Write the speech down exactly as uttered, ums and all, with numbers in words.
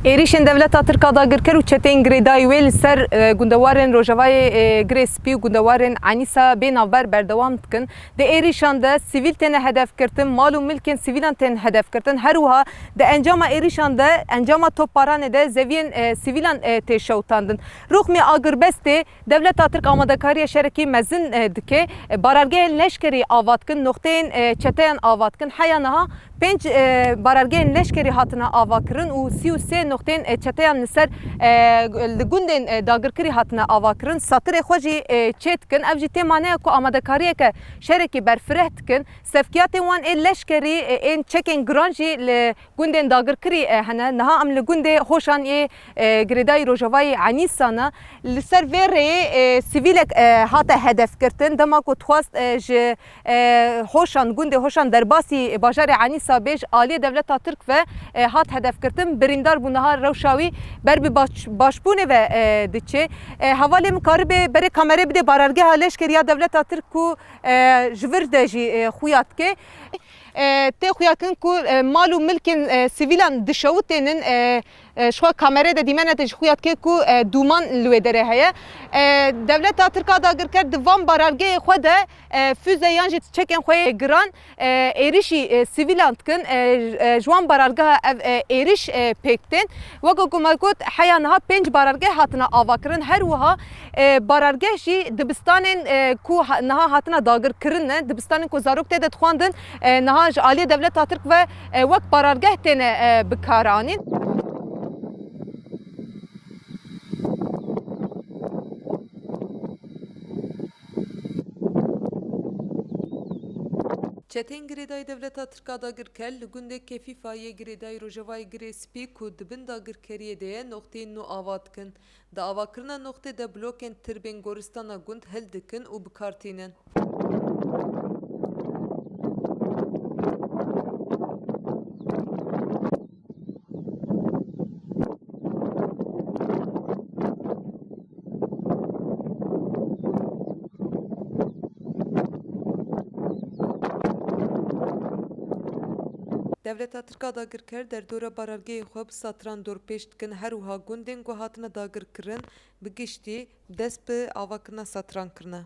Êrîşên dewleta Tirk a dagirker û çeteyên girêdayî wê li ser, e, gundewarên Rojavayê, e, Girê Spî û gundewarên Enîsa bê navber berdewam dikin. Di êrîşan de sivîl têne hedefgirtin, mal û milkên sivîlan tên hedefgirtin. Her wiha di encama êrîşan de, encama topbaranê de zeviyên, e, sivîlan, e, tê şewitandin. Rûxmê agirbestê dewleta Tirk amadekariya şerekî mezin, e, dike. E, barargehên leşkerî ava dikin, noxteyên, e, çeteyan ava dikin. Heya niha pênc, e, barargehên leşkerî hatine avakirin û sî û sê noxteyên, e, çeteyan li ser, e, li gundên, e, dagirkirî hatine avakirin. Satirê xwe jî, e, çêdikin. Ev jî tê maneya ku amadekariyeke şerekî berfireh dikin. Sevkiyatên wan ê leşkerî, e, ên çekên giran jî li gundên dagirkirî, e, hene. Niha em li gundê Hoşan yê, e, girêdayî Rojavayê Enîsa ne. Li ser vê rêyê, e, sivîlek, e, hate hedefgirtin. Dema ku dixwast, e, ji, e, Hoşan, gundê Hoşan derbasî bajarê Enîsa bê, ji aliyê dewleta Tirk ve, e, hat hedefgirtin. Birîndar bû, niha rewşa wî ber bi baş-, başbûnê ve, e, diçe. E, hevalê min karibe berê kamerê bidê barargeha leşkerî ya dewleta Tirk ku, e, ji vir de jî, e, xuya dike. E, tê xuyakirin ku, e, mal û milkên, e, sivîlan dişewitênin, e, e, ji xwe kamerê de dîmene te jî xuya dike ku, e, dûman li wê derê heye. E, dewleta Tirk a dagirker di van barargehê xwe de, e, füze yan jî çekên xwe yê giran, e, êrişî, e, sivîlan dikin. E, e, ji wan barargeha ev, e, êriş, e, pêk tên. Weke ku me got, heya niha pênc barargeh hatine avakirin. Her wiha, e, barargeh jî dibistanên, e, ku ha-, niha hatine dagirkirin ne, dibistanên ku zarok tê de dixwandin, e, niha ji aliyê dewleta Tirk ve, e, wek barargeh têne, e, bikaranîn. Çetên girêdayî dewleta Tirk a dagirker li gundê Kefîfa yê girêdayî Rojavayê Girê Spî ku di bin dagirkeriyê de ye, noxteyên nû ava dikin. Di avakirina noxtê de blokên tirbên goristana gund hildikin û bi kar tînin. Dewleta Tirk a dagirker derdora barargehê xwe bi satiran dorpêç dikin, her wiha gundên ku hatine dagirkirin bi giştî dest bi avakirina satiran kirine.